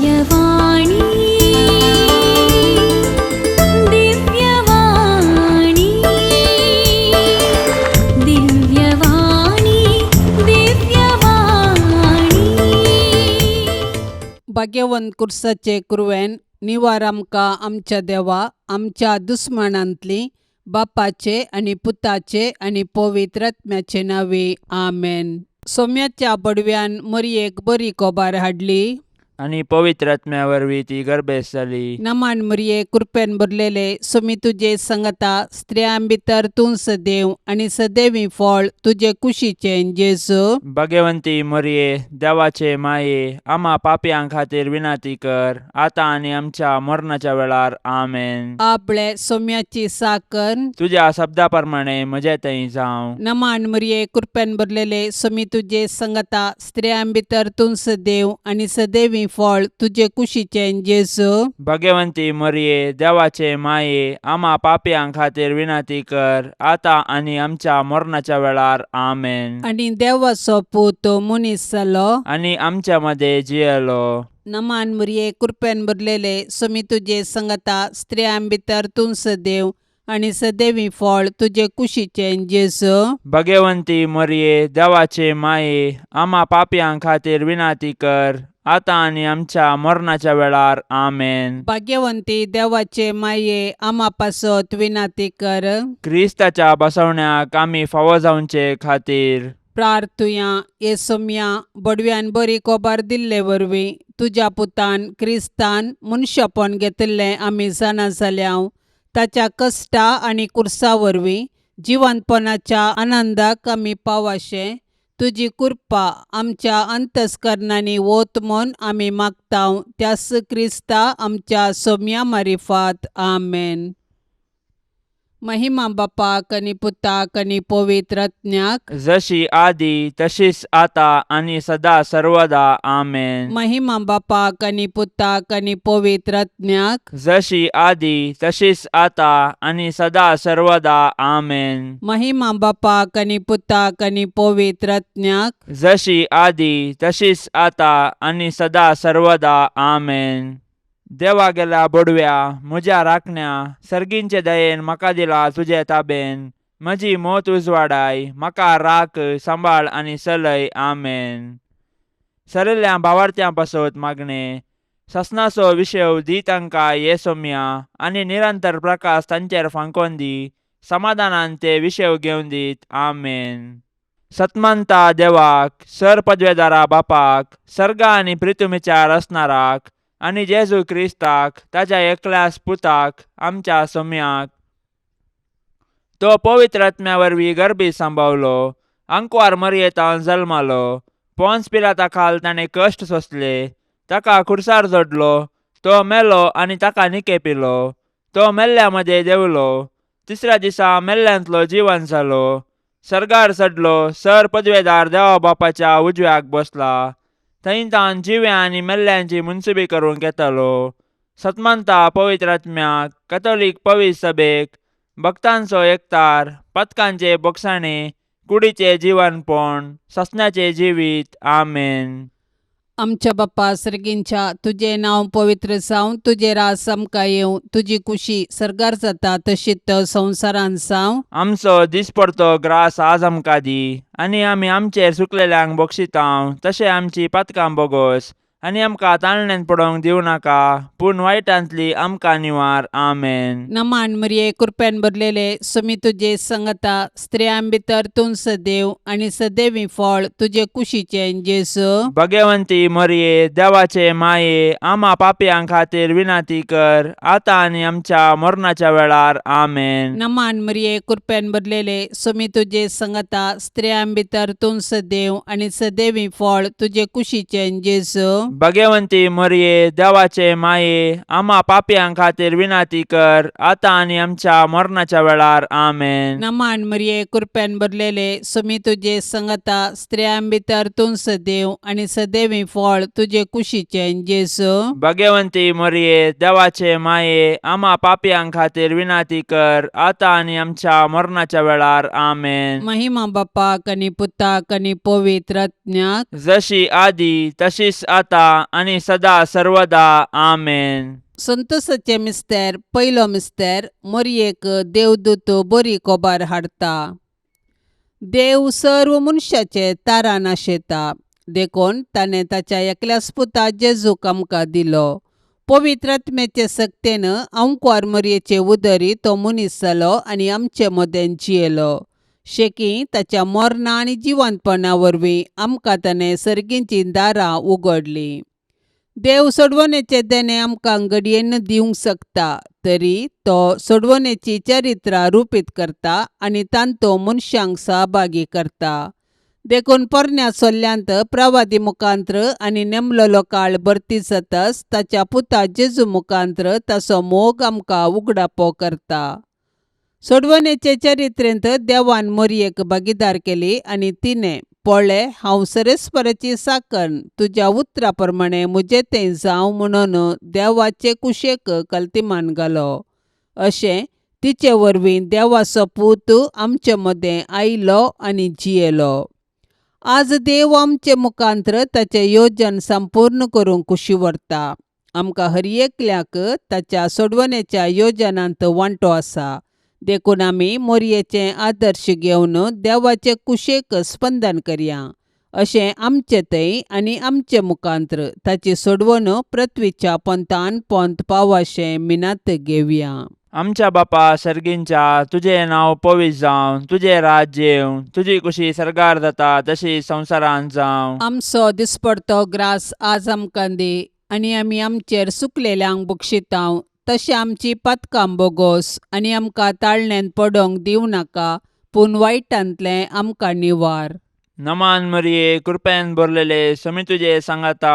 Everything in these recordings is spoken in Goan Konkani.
दिव्यवाणी, दिव्यवाणी, दिव्यवाणी, दिव्यवाणी. भाग्यवंत कुर्साचे कुरवेन निवार आमकां आमच्या देवा आमच्या दुस्मानांतली बापाचे आनी पुताचे आनी पवित्र आत्म्याचे नांवे, आमेन. सोम्याच्या बडव्यान मरयेक बरी कोबार हाडली. आनी पवित्र आत्म्या वरवीं ती गर्भेस्त जाली. नमान मरये, कृपेन भरलेले, सोमी तुजे संगता, स्त्रियां भितर तूं सदैव आनी सदैवी फळ तुजे कुशीचें जेजू. भगवंती मरये, देवाचे माये, आमा पापयां खातीर विनंती कर, आतां आनी आमच्या मरणाच्या वेळार. आमेन. आपले सोम्याची साकर. तुज्या शब्दा प्रमाणे म्हजे थंय जावं. नमान मरये, कृपेन भरलेले, सोमी तुजे संगता, स्त्रियां भितर तूं सदैव आनी सदैवी फळ तुजे कुशीचें जेजू. भगवंती मरये, देवाचे माये, आमा पापयां खातीर विनंती कर, आतां आनी आमच्या मरणाच्या वेळार. आमेन. आनी देवाचो पूत मनीस जालो. आनी आमच्या मदें जियेलो. नमान मरये, कृपेन भरलेले, सोमी तुजे संगता, स्त्रियां भितर तूं सदैव आनी सदैवी फळ तुजे कुशीचें जेजू. भगवंती मरये, देवाचे माये, आमा पापयां खातीर विनंती कर, आतां आनी आमच्या मरणाच्या वेळार. आमेन. भाग्यवंती देवाचे माये, आमा पासत विनंती कर. क्रिस्ताच्या बसवण्याक आमी फावो जावचे खातीर. प्रार्थुया. ये सोम्या, बडव्यान बरी कोबार दिल्ले वरवीं तुज्या पुतान क्रिस्तान मनशापण घेतिल्लें आमी जाणा जाल्या. ताच्या कश्टा आनी कुर्सा वरवीं जिवंतपणाच्या आनंदाक आमी पावाशें तुजी कृपा आमच्या अंतस्करणांनी वत म्हूण आमी मागता, त्यास क्रिस्ता आमच्या सोम्या मारिफात. आमेन. महिमा बापाक आनी पुताक आनी पवित्र आत्म्याक. जशी आदी तशीच आता आनी सदा सर्वदा. आमेन. महिमा बापाक आनी पुताक आनी पवित्र आत्म्याक. जशी आदी तशीच आता आनी सदा सर्वदा. आमेन. महिमा बापाक आनी पुताक आनी पवित्र आत्म्याक. जशी आदी तशीच आता आनी सदा सर्वदा. आमेन. देवा गेल्या बोडव्या, म्हज्या राखण्या, सर्गींचे दयेन म्हाका दिला तुजे ताबेन. म्हजी मोत उजवाडाय, म्हाका राख, सांबाळ आनी चलय. आमेन. सरिल्ल्या भावार्थ्यां पासत मागणें. ससनाचो विशेव दी तांकां ये सोम्या, आनी निरंतर प्रकाश तांचेर फांकोन दी. समाधानान ते विशेव घेवन दीत. आमेन. सतमंता देवाक, सर पदवेदारा बापाक, सर्गा आनी प्रितुमीच्या रचणाराक, आनी जेजू क्रिस्ताक, ताच्या एकल्याच पुताक, आमच्या सोम्याक, तो पवित्र आत्म्या वरवीं गर्भी सांबावलो, आंकवार मरयेतान जल्मालो, पोन्स पिलाता खाल ताणें कश्ट सोंसले, ताका खुर्सार जोडलो, तो मेलो आनी ताका निकेपिलो, तो मेल्ल्या मदें देंवलो, तिसऱ्या दिसा मेल्ल्यांतलो जिवन जालो, सर्गार चडलो, सर पदवेदार देवा बापाच्या उजव्याक बसला, थंय तावन जिव्या आनी मेल्ल्यांची मुनसुबी करूंक येतालो. सतमंता पवित्र आत्म्याक, कथोलीक पवित्र सभेक, भक्तांचो एकतार, पथकांचे बोगसाणे, कुडीचे जिवनपण, ससण्याचे जिवीत. आमेन. आमच्या बाप्पा सर्गींच्या, तुजें नांव पवित्र जावं, तुजें राज आमकां येवं, तुजी कुशी सर्गार जाता तशीच संवसारांत जावं. आमचो दिसपडतो ग्रास आज आमकां दी, आनी आमी आमचेर चुकलेल्यांक बक्षितांव तशें आमची पातकां बोगोस, आनी आमकां ताळण्यांत पडोवंक दिवं नाका, पूण वायटांतली आमकां निवार. आमेन. नमान मरिये, कृपेन भरलेले, सुमी तुजे संगता, स्त्रियां भितर तूं सदैव आनी सदैवी फळ तुजे कुशीचें जेजू. भगवंती मरिये, देवाचे माये, आमा पापयां खातीर विनंती कर, आतां आनी आमच्या मरणाच्या वेळार. आमेन. नमान मरिये, कृपेन भरलेले, सुमी तुजे संगता, स्त्रियां भितर तूं सदैव आनी सदैवी फळ तुजे कुशीचें जेजू. भगवंती मरिये, देवाचे माये, आमा पापयां खातीर विनंती कर, आतां आनी आमच्या मरणाच्या वेळार. आमेन. नमान मरिये, कृपेन भरलेले, सुमी तुजे संगता, स्त्रियां भितर तूं सदैव आनी सदैवी फळ तुजे कुशीचें जेजू. भगवंती मरिये, देवाचे माये, आमा पापयां खातीर विनंती कर, आतां आनी आमच्या मरणाच्या वेळार. आमेन. महिमा बापाक आनी पुताक आनी पवित्र आत्म्याक. जशी आदी तशीच आता आतां आनी सदा सर्वदा आमेन. संतोसाचें मिस्तेर. पयलो मिस्तेर. मोरयेक देवदूत बरी कोबार हाडटा. देव सर्व मनशाचे तारान आशेता, देखून ताणें ताच्या एकल्याच पुता जेजूक आमकां दिलो. पवित्र आत्म्याचे सक्तेन अंकवार मोरयेचे उदरी तो मनीस जालो आनी आमचे मदें जियेलो. शेकी ताच्या मरणा आनी जिवंतपणा वरवीं आमकां ताणें सर्गीचीं दारां उगडलीं. देव सोडवणेचें देणें आमकां घडयेन दिवंक शकता, तरी तो सोडवणेची चरित्रां रुपीत करता आनी तांतो मनशांक सहभागी करता. देखून पोरण्या सोल्ल्यांत प्रवादी मुखांत्र आनी नेमलेलो काळ भरती जातच ताच्या पुता जेजू मुखांत्र ताचो मोग आमकां उगडापो करता. सोडवणेचे चरित्रेंत देवान मोरयेक भागीदार केली आनी तिणें पळय, हांव सरेस्पराची साकन, तुज्या उतरा प्रमाणें म्हजें तें जावं म्हणून देवाचे कुशेक कल्तिमान घालो. अशें तिचे वरवीं देवाचो पूत आमचे मदें आयलो आनी जियेलो. आज देव आमचे मुखांत्र ताचें योजन संपूर्ण करूंक कुशी व्हरता. आमकां हर एकल्याक ताच्या सोडवणेच्या योजनांत वांटो आसा, देखून आमी मोरयेचें आदर्श घेवन देवाचे कुशेक स्पंदन करया. अशें आमचे थंय आनी आमचे मुखांत्र ताची सोडवण पृथ्वीच्या पोंतान पोंत पावाशें मिनात घेवया. आमच्या बापा सर्गींच्या, तुजें नांव पवित्र जावं, तुजें राज्य येवं, तुजी कुशी सर्गार जाता तशी संवसारांत जावं. आमचो दिसपडतो ग्रास आज आमकां दी आनी आमी आमचेर सुकलेल्यांक बक्षितांव तशें आमची पातकां बोगोस आनी आमकां ताळण्यांत पडोंक दिवं नाका, पूण वायटांतलें आमकां निवार. नमान मरिये, कृपेन भरलेले, समी तुजे सांगाता,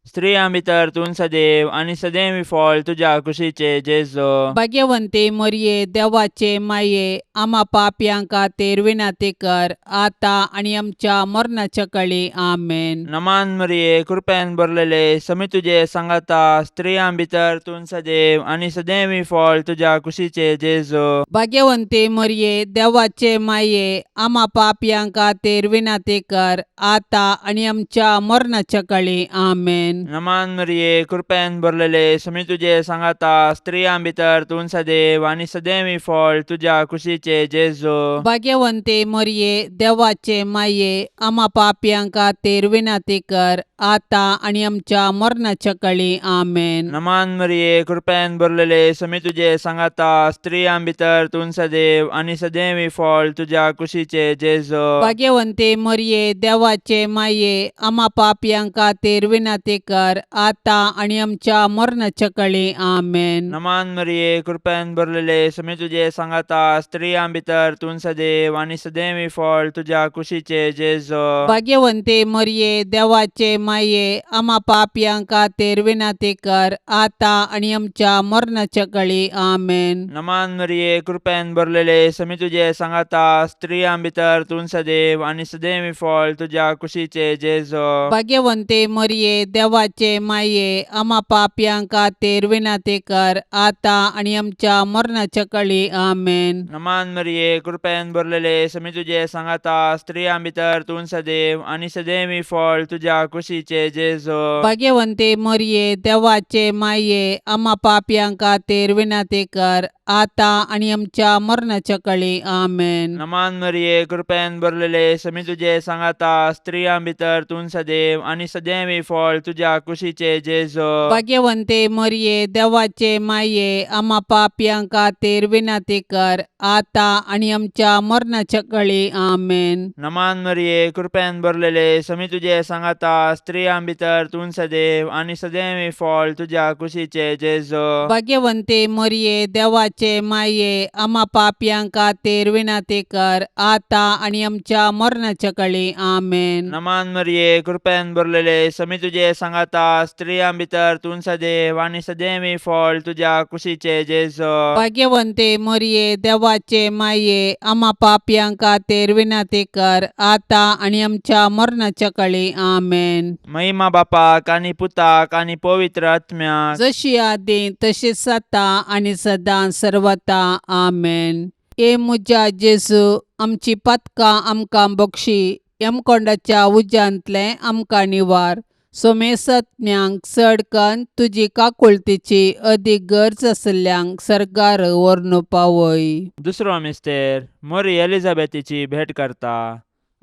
स्त्रियां भितर तूं सदैव आनी सदैव फळ तुज्या कुशीचे जेजो. भाग्यवंती मोरये, देवाचे माये, आमा पापयां खातीर विनंती कर, आतां आनी आमच्या मरणाच्या कळी. आमेन. नमान मरिये, कृपेन भरलेले, समी तुजे सांगाता, स्त्रियां भितर तूं सदैव आनी सदैव फळ तुज्या कुशीचे जेजो. भाग्यवंती मोरये, देवाचे माये, आमा पापयां खातीर विनंती कर, आतां आनी आमच्या मरणाच्या कळी. आमेन. नमान मरिये, कृपेन भरलेले, समी तुजे सांगाता, स्त्रियां भितर तूं सदैव आनी सदैव फळ तुज्या कुशीचे जेजो. भाग्यवंती मोरये, देवाचे माये, आमा पापयां खातीर विनंती कर, आतां आनी आमच्या मरणाच्या कळी. आमेन. नमान मरिये, कृपेन भरलेले, समी तुजे सांगाता, स्त्रियां भितर तूं सदैव आनी सदैव फळ तुज्या कुशीचे जेजो. भाग्यवंती मोरये, देवाचे माये, आमा पापयां खातीर विनंती कर, आतां आनी आमच्या मरणाच्या कळी. आमेन. नमान मरिये, कृपेन भरलेले, समी तुजे सांगाता, स्त्रियां भितर तूं सदैव आनी सदैव फळ तुज्या कुशीचे जेजो. भाग्यवंती मोरये, देवाचे माये, आमा पापयां खातीर विनंती कर, आतां आनी आमच्या मरणाच्या कळी. आमेन. नमान मरिये, कृपेन भरलेले, समी तुजे सांगाता, स्त्रियां भितर तूं सदैव आनी सदैव फळ तुज्या कुशीचे जेजो. भाग्यवंती मोरये, देवाचे माये, आमा पापयां खातीर विनंती कर, आतां आनी आमच्या मरणाच्या कळी. आमेन. नमान मरिये, कृपेन भरलेले, समी तुजे सांगाता, स्त्रियां भितर तूं सदैव आनी सदैव फळ तुज्या कुशीचे जेजो. भाग्यवंती मोरये, देवाचे माये, आमा पापयां खातीर विनंती कर, आतां आनी आमच्या मरणाच्या कळी. आमेन. नमान मरिये, कृपेन भरलेले, समी तुजे सांगाता, स्त्रियां भितर तूं सदैव आनी सदैव फळ तुज्या कुशीचे जेजो. भाग्यवंती मोरये, देवाचे माये, आमा पापयां खातीर विनंती कर, आतां आनी आमच्या मरणाच्या कळी. आमेन. नमान मरिये, कृपेन भरलेले, समी तुजे सांगाता, स्त्रियां भितर तूं सदैव आनी सदैव फळ तुज्या कुशीचे जेजो. भाग्यवंती मोरये, देवाचे माये, आमा पापयां खातीर विनंती कर, आतां आनी आमच्या मरणाच्या कळी. आमेन. नमान मरिये, कृपेन भरलेले, समी तुजे सांगाता, स्त्रियां भितर तूं सदैव आनी सदैव फळ तुज्या कुशीचे जेजो. भाग्यवंती मोरये, देवाचे माये, आमा पापयां खातीर विनंती कर, आतां आनी आमच्या मरणाच्या कळी. आमेन. महिमा बापाक आनी पुताक आनी पवित्र आत्म्याक, जशी आदी तशीच आतां आनी सदां सर्वता. आमेन. ए म्हज्या जेजू, आमची पातकां आमकां बक्षी, यमकोंडाच्या उज्यांतलें आमकां निवार, सोमेसत्म्यांक चड कन्न तुजी काकुळतीची अदीक गरज आशिल्ल्यांक सर्गार व्हरून पावय. दुसरो मिस्तेर मोरी एलिझाबेथीची भेट करता.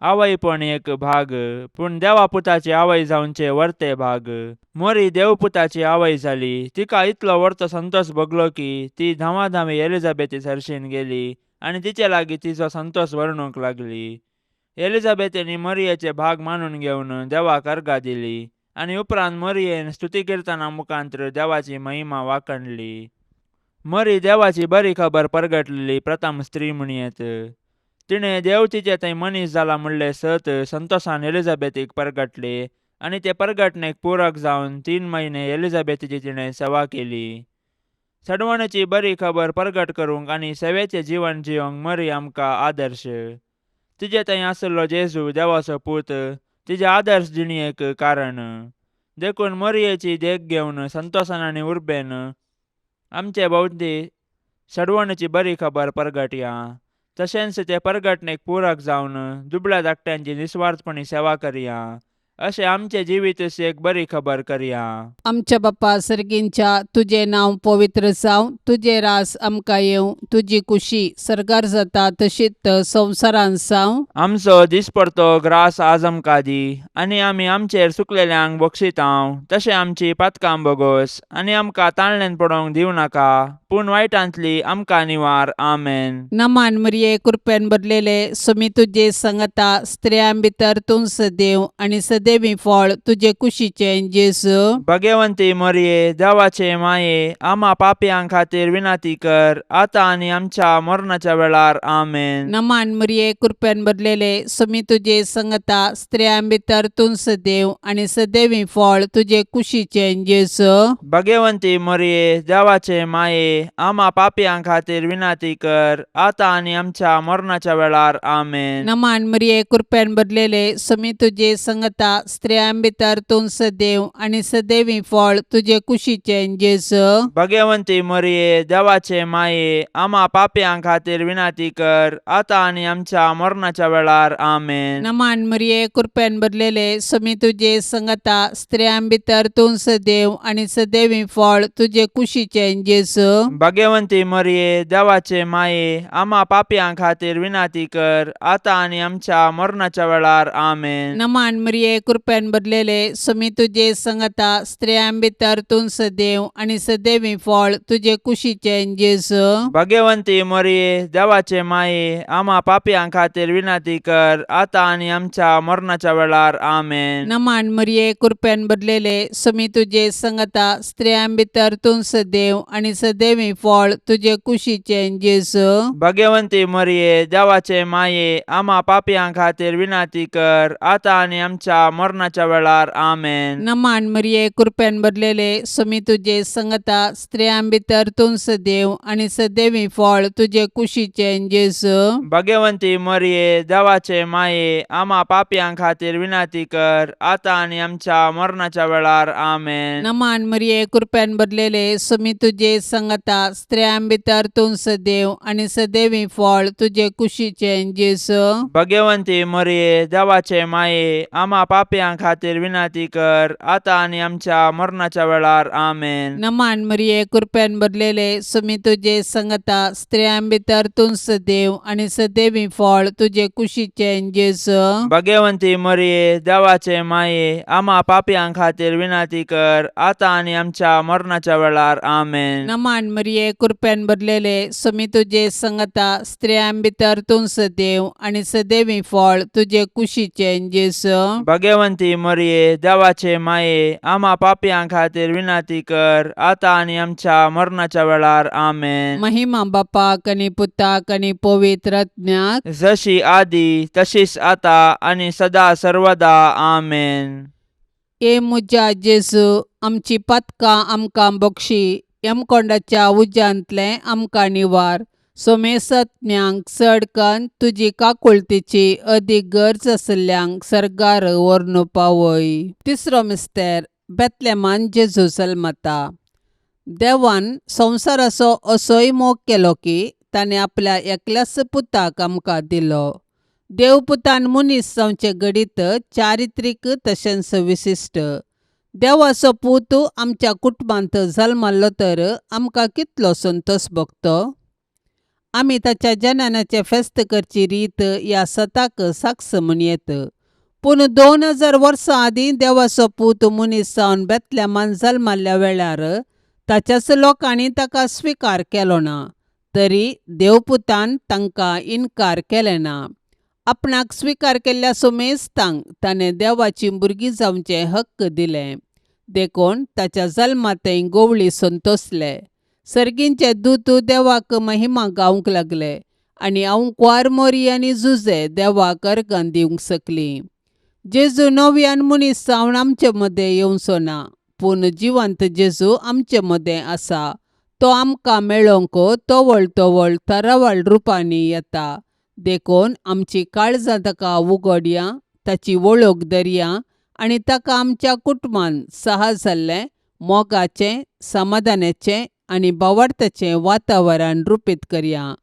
आवयपण एक भाग, पूण देवा पुताची आवय जावचे वर्ते भाग. मोरी देवपुताची आवय जाली. तिका इतलो वर्तो संतोष भोगलो की ती धांवाधांवी एलिझाबेथी सरशीन गेली आनी तिचे लागीं तिचो संतोष वर्णूंक लागली. एलिझाबेथीन मरियेचे भाग मानून घेवन देवाक अर्गां दिली आनी उपरांत मरियेन स्तुती किर्तना मुखांत्र देवाची महिमा वाखणली. मरी देवाची बरी खबर परगटलेली प्रथम स्त्री म्हणयेत. तिणें देव तिचे थंय मनीस जाला म्हणलें सत संतोषान एलिझाबेथीक परगटले आनी ते परगटणेक पूरक जावन 3 म्हयने एलिझाबेथीची तिणें सेवा केली. सडवणेची बरी खबर परगट करूंक आनी सेवेचें जिवन जियोंक मरी आमकां आदर्श. तिजे थंय आशिल्लो जेजू देवाचो पूत तिजे आदर्श जिणेक कारण. देखून मरियेची देख घेवन संतोषान आनी उर्बेन आमचे भोंवती सडवणेची बरी खबर परगटया. तशेंच ते परगटणेक पूरक जावन दुबळ्या धाकट्यांची निस्वार्थपणी सेवा करया. अशें आमचें जिवीत एक बरी खबर करया. आमच्या बापा सर्गींच्या, तुजें नांव पवित्र जावं, तुजें रास आमकां येवं, तुजी कुशी सर्गार जाता तशीच संवसारांत जावं. आमचो दिसपडतो ग्रास आज आमकां दी आनी आमी आमचेर चुकलेल्यांक बक्षितांव तशें आमची पातकां बोगोस आनी आमकां ताळण्यान पडोवंक दिवं नाका, पूण वायटांतली आमकां निवार. आमेन. नमान मरिये, कृपेन भरलेले, सुमी तुजे संगता, स्त्रियां भितर तूं सदैव आनी सदैवी फळ तुजे कुशीचें जेजू. भगवंती मरिये, देवाचे माये, आमा पापयां खातीर विनंती कर, आतां आनी आमच्या मरणाच्या वेळार. आमेन. नमान मरिये, कृपेन भरलेले, सुमी तुजे संगता, स्त्रियां भितर तूं सदैव आनी सदैवी फळ तुजे कुशीचें जेजू. भगवंती मरिये, देवाचे माये, आमा पापयां खातीर विनंती कर, आतां आनी आमच्या मरणाच्या वेळार. आमेन. नमान मरिये, कृपेन भरलेले, सुमी तुजे संगता, स्त्रियां भितर तूं सदैव आनी सदैवी फळ तुजे कुशीचें जेजू. भगवंती मरिये, देवाचे माये, आमा पापयां खातीर विनंती कर, आतां आनी आमच्या मरणाच्या वेळार. आमेन. नमान मरिये, कृपेन भरलेले, सुमी तुजे संगता, स्त्रियां भितर तूं सदैव आनी सदैवी फळ तुजे कुशीचें जेजू. भगवंती मरिये, देवाचे माये, आमा पापयां खातीर विनंती कर, आतां आनी आमच्या मरणाच्या वेळार. आमेन. नमान मरिये, कृपेन भरलेले, सुमी तुजे संगता, स्त्रियां भितर तूं सदैव आनी सदैवी फळ तुजे कुशीचें जेजू. भगवंती मरिये, देवाचे माये, आमा पापयां खातीर विनंती कर, आतां आनी आमच्या मरणाच्या वेळार. आमेन. नमान मरिये, कृपेन भरलेले, सुमी तुजे संगता, स्त्रियां भितर तूं सदैव आनी सदैवी फळ तुजे कुशीचें जेजू. भगवंती मरिये, देवाचे माये, आमा पापयां खातीर विनंती कर, आतां आनी आमच्या मरणाच्या वेळार. आमेन. नमान मरिये, कृपेन भरलेले, सुमी तुजे संगता, स्त्रियां भितर तूं सदैव आनी सदैवी फळ तुजे कुशीचें जेजू. भगवंती मरिये, देवाचे माये, आमा पापयां खातीर विनंती कर, आतां आनी आमच्या मरणाच्या वेळार. आमेन. नमान मरिये, कृपेन भरलेले, सुमी तुजे संगता, स्त्रियां भितर तूं सदैव आनी सदैवी फळ तुजे कुशीचें जेजू. भगवंती मरिये, देवाचे माये, आमा पापयां खातीर विनंती कर, आतां आनी आमच्या मरणाच्या वेळार. आमेन. नमान मरिये, कृपेन भरलेले, सुमी तुजे संगता, स्त्रियां भितर तूं सदैव आनी सदैवी फळ तुजे कुशीचें जेजू. भगवंती मरिये, देवाचे माये, आमा पापयां खातीर विनंती कर, आतां आनी आमच्या मरणाच्या वेळार. आमेन. नमान मरिये, कृपेन भरलेले, सुमी तुजे संगता, स्त्रियां भितर तूं सदैव आनी सदैवी फळ तुजे कुशीचें जेजू. भगवंती मरिये, देवाचे माये, आमा पापयां खातीर विनंती कर, आतां आनी आमच्या मरणाच्या वेळार. आमेन. महिमा बापाक आनी पुताक आनी पवित्र आत्म्याक, जशी आदी तशीच आता आनी सदा सर्वदा. आमेन. ए म्हज्या जेजू, आमची पातकां आमकां बक्षी, यमकोंडाच्या उज्यांतलें आमकां निवार, सोमेसत्म्यांक चड कन्न तुजी काकुळतीची अदीक गरज आशिल्ल्यांक सर्गार व्हरून पावय. तिसरो मिस्तेर, बेतलेमान जेजू जल्मता. देवान संवसाराचो असोय मोग केलो की ताणें आपल्या एकल्याच पुताक आमकां दिलो. देवपुतान मनीस जावचें घडीत चारित्रीक तशेंच विशिश्ट. देवाचो पूत आमच्या कुटुंबांत जल्मल्लो तर आमकां कितलो संतोश भोगतो. आमी ताच्या जननाचें फेस्त करची रीत ह्या सताक साक्ष म्हूण येत. पूण 2000 वर्सां आदीं देवाचो पूत मनीस जावन बेतलेमान जल्मल्ल्या वेळार ताच्याच लोकांनी ताका स्विकार केलो ना, तरी देवपुतान तांकां इनकार केलें ना. आपणाक स्विकार केल्ल्या सुमेस्तांक ताणें देवाचीं भुरगीं जावचें हक्क दिलें. देखून ताच्या जल्मांतय गोवळी संतोसले. सर्गींचे दूत देवाक महिमा गावंक लागले आनी आंवकुवार मोरी आनी जुजे देवाक अर्गां दिवंक शकलीं. जेजू नव्यान मनीस जावन आमचे मदें येवचो ना, पूण जिवंत जेजू आमचे मदें आसा. तो आमकां मेळोवंक तवळ तवळ तरावळ रुपांनी येता. देखून आमची काळजां ताका उगडया, ताची वळख धरया आनी ताका आमच्या कुटुंबान सहज जाल्लें मोगाचें, समाधानाचें आनी भावार्थाचें वातावरण रुपीत करया.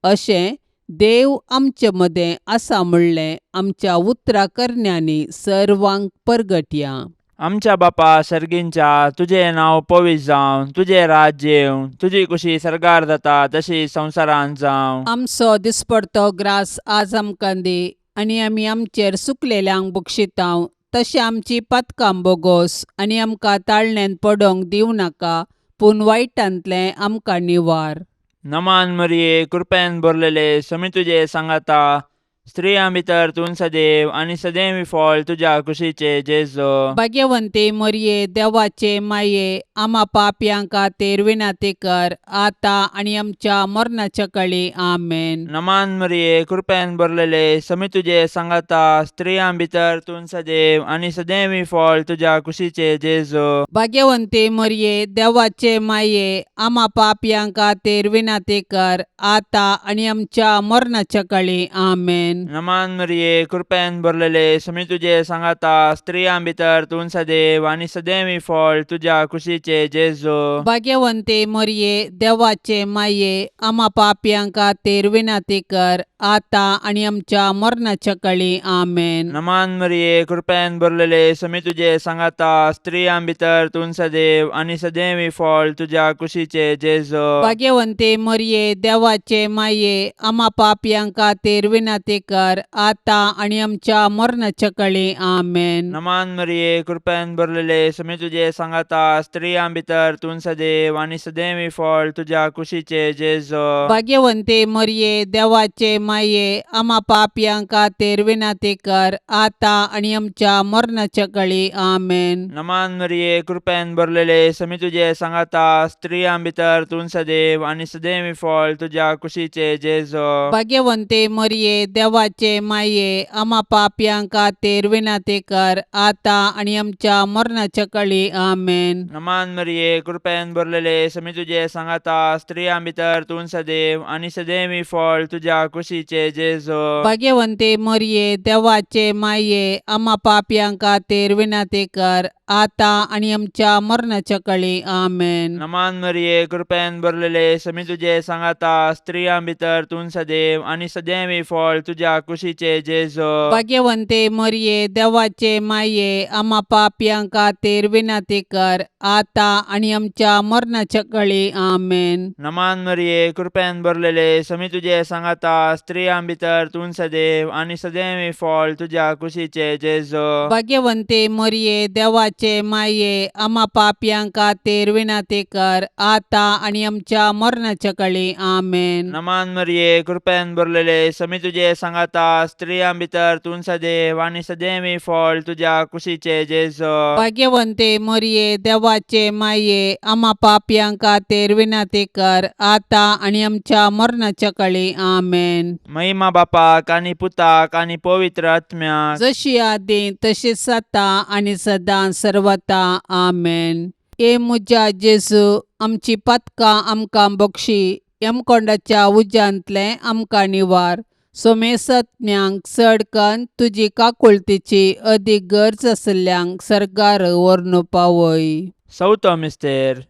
अशें देव आमचे मदें आसा म्हणलें आमच्या उतरा करण्यांनी सर्वांक परगटया. आमच्या बापा सर्गींच्या, तुजें नांव पवित्र जावं, तुजें राज्य येवं, तुजी कुशी सर्गार जाता तशी संवसारांत जावं. आमचो दिसपडतो ग्रास आज आमकां दी आनी आमी आमचेर सुकलेल्यांक बक्षितांव तशें आमची पातकां बोगोस आनी आमकां ताळण्यांत पडोंक दिवं नाका, पूण वायटांतलें आमकां निवार. नमान मरिये, कृपेन भरलेले, समी तुजे सांगाता, स्त्रियां भितर तूं सदैव आनी सदैव फळ तुज्या कुशीचे जेजो. भाग्यवंती मरिये, देवाचे माये, आमा पापयां खातीर विनंती कर आतां आनी आमच्या मरणाच्या कळी. आमेन. नमान मरिये, कृपेन भरलेले, समी तुजे सांगाता, स्त्रियां भितर तूं सदैव आनी सदैव फळ तुज्या कुशीचे जेजो. भाग्यवंती मरिये, देवाचे माये, आमा पापयां खातीर विनंती कर आतां आनी आमच्या मरणाच्या कळी. आमेन. नमान मरिये, कृपेन भरलेले, समी तुजे सांगाता, स्त्रियां भितर तूं सदैव आनी सदैव फळ तुज्या कुशीचे जेजो. भाग्यवंती मरिये, देवाचे माये, आमा पापयां खातीर विनंती कर आतां आनी आमच्या मरणाच्या कळी. आमेन. नमान मरिये, कृपेन भरलेले, समी तुजे सांगाता, स्त्रियां भितर तूं सदैव आनी सदैव फळ तुज्या कुशीचे जेजो. भाग्यवंती मरिये, देवाचे माये, आमा पापयां खातीर विनंती कर आतां आनी आमच्या मरणाच्या कळी. आमेन. नमान मरिये, कृपेन भरलेले, समी तुजे सांगाता, स्त्रियां भितर तूं सदैव आनी सदैव फळ तुज्या कुशीचे जेजो. भाग्यवंती मरिये, देवाचे माये, आमा पापयां खातीर विनंती कर आतां आनी आमच्या मरणाच्या कळी. आमेन. नमान मरिये, कृपेन भरलेले, समी तुजे सांगाता, स्त्रियां भितर तूं सदैव आनी सदैव फळ तुज्या कुशीचे जेजो. भाग्यवंती मरिये, देवाचे माये, आमा पापयां खातीर विनंती कर आतां आनी आमच्या मरणाच्या कळी. आमेन. नमान मरिये, कृपेन भरलेले, समी तुजे सांगाता, स्त्रियां भितर तूं सदैव आनी सदैव फळ तुज्या कुशीचे जेजो. भाग्यवंती मरिये, देवाचे माये, आमा पापयां खातीर विनंती कर आतां आनी आमच्या मरणाच्या कळी. आमेन. नमान मरिये, कृपेन भरलेले, समी तुजे सांगाता, स्त्रियां भितर तूं सदैव आनी सदैव फळ तुज्या कुशीचे जेजो. भाग्यवंती मरिये, देवाचे माये, आमा पापयां खातीर विनंती कर आतां आनी आमच्या मरणाच्या कळी. आमेन. नमान मरिये, कृपेन भरलेले, समी तुजे सांगाता, स्त्रियां भितर तूं सदैव आनी सदैव फळ तुज्या कुशीचे जेजो. भाग्यवंती मरिये, देवाचे माये, आमा पापयां खातीर विनंती कर आतां आनी आमच्या मरणाच्या कळी. आमेन. नमान मरिये, कृपेन भरलेले, समी तुजे सांगाता, स्त्रियां भितर तूं सदैव आनी सदैव फळ तुज्या कुशीचे जेजो. भाग्यवंती मरिये, देवाचे माये, आमा पापयां खातीर विनंती कर आतां आनी आमच्या मरणाच्या कळी. आमेन. महिमा बापाक आनी पुताक आनी पवित्र आत्म्याक, जशी आदीं तशीच आतां आनी सदां सर्वता. आमेन. हे म्हज्या जेजू, आमची पातकां आमकां बक्षी, यमकोंडाच्या उज्यांतलें आमकां निवार, सोमेसत्म्यांक चड कन्न तुजी काकुळतीची अदीक गरज आशिल्ल्यांक सर्गार व्हरून पावय. चवथो मिस्तेर.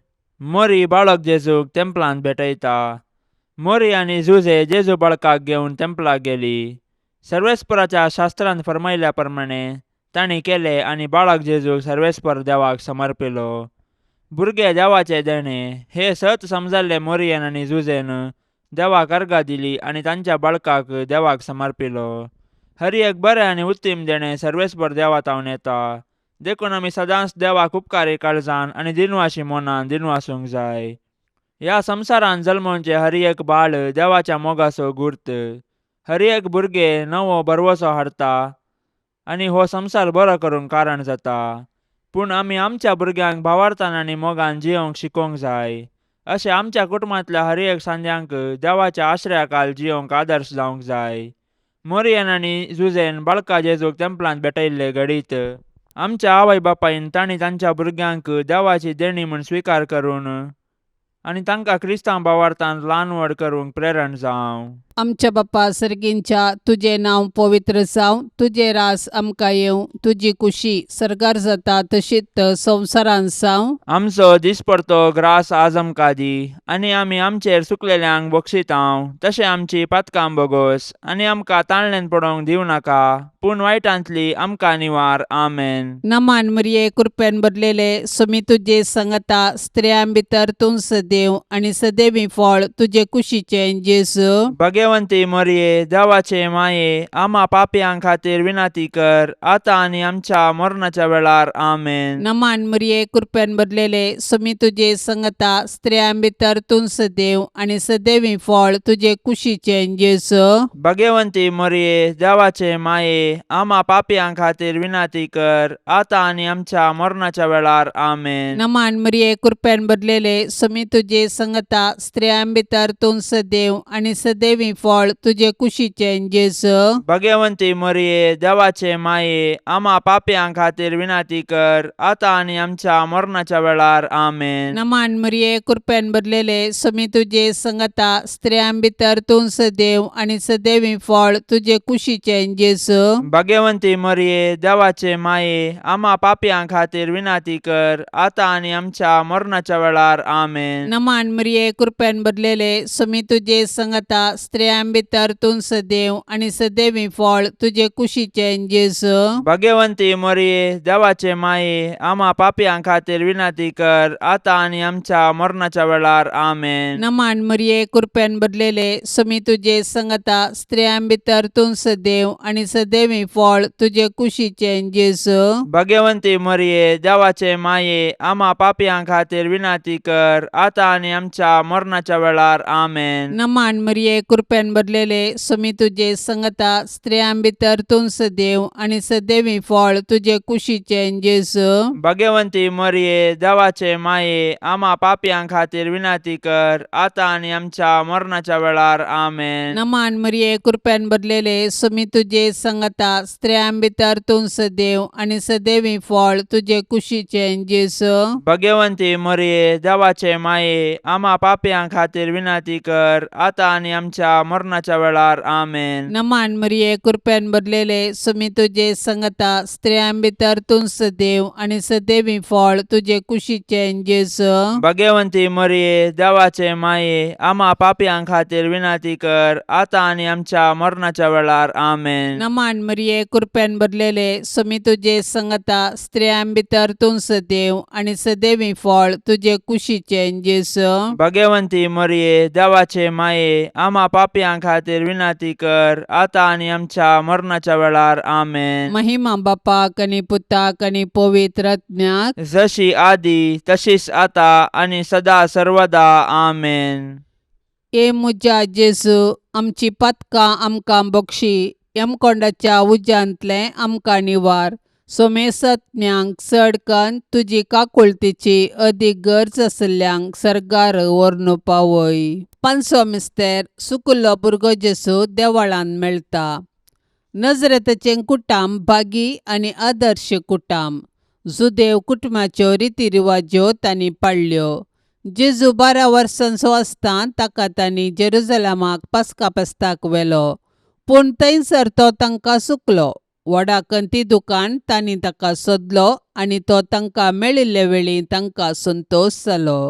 मोरी बाळक जेजूक तेंपलांत भेटयता. मोरी आनी जुजे जेजू बाळकाक घेवन तेंपलाक गेली. सर्वेस्पराच्या शास्त्रान फरमायल्या प्रमाणे तांणी केलें आनी बाळक जेजूक सर्वेस्पर देवाक समर्पिलो. भुरगे देवाचें देणें हें सत समजल्ले मोरयेन आनी जुजेन देवाक अर्गां दिली आनी तांच्या बाळकाक देवाक समर्पिलो. हर एक बरें आनी उत्तीम देणें सर्वेस्पर देवा तावन येता, देखून आमी सदांच देवाक उपकारी काळजान आनी दिनवाशी मनान दिनवासूंक जाय. ह्या संवसारांत जल्मोवचें हर एक बाळ देवाच्या मोगाचो गुर्त. हर एक भुरगें नवो भरवसो हाडटा आनी हो संवसार बरो करूंक कारण जाता. पूण आमी आमच्या भुरग्यांक भावार्थान आनी मोगान जियोवंक शिकोवंक जाय. अशें आमच्या कुटुंबांतल्या हर एक सांद्यांक देवाच्या आश्रयाखाल जियोवंक आदर्श जावंक जाय. मोरयेन आनी जुजेन बाळका जेजूक तेंपलांत भेटयल्ले घडीत आमच्या आवय बापायन तांणी तांच्या भुरग्यांक देवाची देणी म्हूण स्विकार करून आनी तांकां क्रिस्तांव भावार्थान ल्हान व्हड करूंक प्रेरण जावं. आमच्या बापा सर्गींच्या, तुजें नांव पवित्र जावं, तुजें रास आमकां येवं, तुजी कुशी सर्गार जाता तशीच संवसारांत जावं. आमचो दिसपडतो ग्रास आज आमकां दी आनी आमी आमचेर सुकलेल्यांक बक्षितांव तशें आमची पातकां बोगोस आनी आमकां ताळण्यान पडोवंक दिवं नाका, पूण वायटांतली आमकां निवार. आमेन. नमान मरिये, कृपेन भरलेले, सुमी तुजे संगता, स्त्रियां भितर तूं सदैव आनी सदैवी फळ तुजे कुशीचें जेजू. भगवंती मोरये, देवाचे माये, आमा पापयां खातीर विनंती कर, आतां आनी आमच्या मरणाच्या वेळार. आमेन. नमान मरिये, कृपेन भरलेले, सुमी तुजे संगता, स्त्रियां भितर तूं सदैव आनी सदैवी फळ तुजे कुशीचें जेजू. भगवंती मोरये, देवाचे माये, आमा पापयां खातीर विनंती कर, आतां आनी आमच्या मरणाच्या वेळार. आमेन. नमान मरिये, कृपेन भरलेले, सुमी तुजे संगता, स्त्रियां भितर तूं सदैव आनी सदैवी फळ तुजे कुशीचें जेजू. भगवंती मोरये, देवाचे माये, आमा पापयां खातीर विनंती कर, आतां आनी आमच्या मरणाच्या वेळार. आमेन. नमान मरिये, कृपेन भरलेले, सुमी तुजे संगता, स्त्रियां भितर तूं सदैव आनी सदैवी फळ तुजे कुशीचें जेजू. भगवंती मोरये, देवाचे माये, आमा पापयां खातीर विनंती कर, आतां आनी आमच्या मरणाच्या वेळार. आमेन. नमान मरिये, कृपेन भरलेले, सुमी तुजे संगता, स्त्रियां भितर तूं सदैव आनी सदैवी फळ तुजे कुशीचें जेजू. भगवंती मोरये, देवाचे माये, आमा पापयां खातीर विनंती कर, आतां आनी आमच्या मरणाच्या वेळार. आमेन. नमान मरिये, कृपेन भरलेले, सुमी तुजे संगता, स्त्रियां भितर तूं सदैव आनी सदैवी फळ तुजे कुशीचें जेजू. भगवंती मोरये, देवाचे माये, आमा पापयां खातीर विनंती कर, आतां आनी आमच्या मरणाच्या वेळार. आमेन. नमान मरिये, कृपेन भरलेले, सुमी तुजे संगता, स्त्रियां भितर तूं सदैव आनी सदैवी फळ तुजे कुशीचें जेजू. भगवंती मोरये, देवाचे माये, आमा पापयां खातीर विनंती कर, आतां आनी आमच्या मरणाच्या वेळार. आमेन. नमान मरिये, कृपेन भरलेले, सुमी तुजे संगता, स्त्रियां भितर तूं सदैव आनी सदैवी फळ तुजे कुशीचें जेजू. भगवंती मोरये, देवाचे माये, आमा पापयां खातीर विनंती कर, आतां आनी आमच्या मरणाच्या वेळार. आमेन. नमान मरिये, कृपेन भरलेले, सुमी तुजे संगता, स्त्रियां भितर तूं सदैव आनी सदैवी फळ तुजे कुशीचें जेजू. भगवंती मोरये, देवाचे माये, आमा पापयां खातीर विनंती कर, आतां आनी आमच्या मरणाच्या वेळार. आमेन. नमान मरिये, कृपेन भरलेले, सुमी तुजे संगता, स्त्रियां भितर तूं सदैव आनी सदैवी फळ तुजे कुशीचें जेजू. भगवंती मोरये, देवाचे माये, आमा पापयां खातीर विनंती कर, आतां आनी आमच्या मरणाच्या वेळार. आमेन. महिमा बापाक आनी पुताक आनी पवित्र आत्म्याक. जशी आदी तशीच आता आनी सदा सर्वदा. आमेन. ए म्हज्या जेजू, आमची पातकां आमकां बक्षी, यमकोंडाच्या उज्यांतलें आमकां निवार, सोमेसत्म्यांक चड कन्न तुजी काकुळतीची अदीक गरज आशिल्ल्यांक सर्गार व्हरून पावय. पांचवो मिस्तेर, सुकुल्लो भुरगो जेजू देवळांत मेळटा. नजरेताचें कुटाम भागी आनी आदर्श कुटाम. जुदेव कुटुंबाच्यो रिती रिवाज्यो तांणी पाळ्ळ्यो. जेजू 12 वर्सांचो आसतना ताका तांणी जेरुजलमाक पास्का फेस्ताक व्हेलो, पूण थंयसर तो तांकां चुकलो. व्हडा कंती दुकान तांणी ताका सोदलो आनी तो तांकां मेळिल्ले वेळी तांकां संतोश जालो.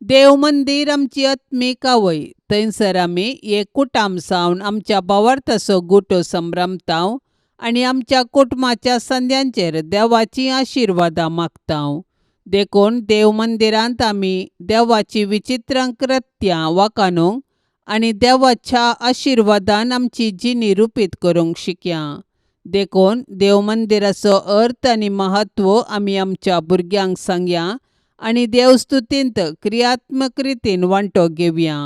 देव मंदीर आमची आत्मीक आवय, थंयसर आमी एक कुटाम जावन आमच्या भावार्थाचो गुटो संभ्रमताव आनी आमच्या कुटुंबाच्या संद्यांचेर देवाचीं आशिर्वादां मागता. देखून देव मंदिरांत आमी देवाची विचित्र कृत्यां वाखाणूंक आनी देवाच्या आशिर्वादान आमची जिणी रुपीत करूंक शिकया. देखून देव मंदिराचो अर्थ आनी म्हत्व आमी आमच्या भुरग्यांक सांगया आनी देवस्तुतींत क्रियात्मक रितीन वांटो घेवया.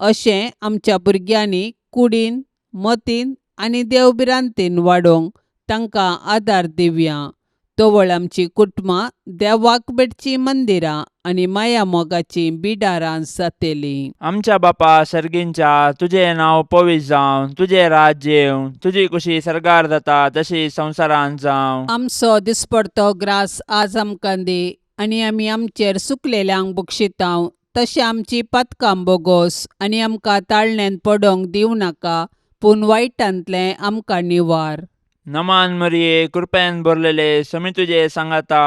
अशें आमच्या भुरग्यांनी कुडीन, मतीन आनी देवभिरांतीन वाडोवंक तांकां आदार दिवया. तवळ आमची कुटुंबां देवाक भेटचीं मंदिरां आनी माया मोगाचीं बिडारां जातलीं. आमच्या बापा सर्गींच्या, तुजें नांव पवित्र जावं, तुजें राज्य येवं, तुजी कुशी सर्गार जाता तशी संवसारांत जावं. आमचो दिसपडतो ग्रास आज आमकां दी आनी आमी आमचेर सुकलेल्यांक बक्षितांव तशें आमची पातकां बोगोस आनी आमकां ताळण्यांत पडोवंक दिवं नाका, पूण वायटांतलें आमकां निवार. नमान मरिये, कृपेन भरलेले, समी तुजे सांगाता,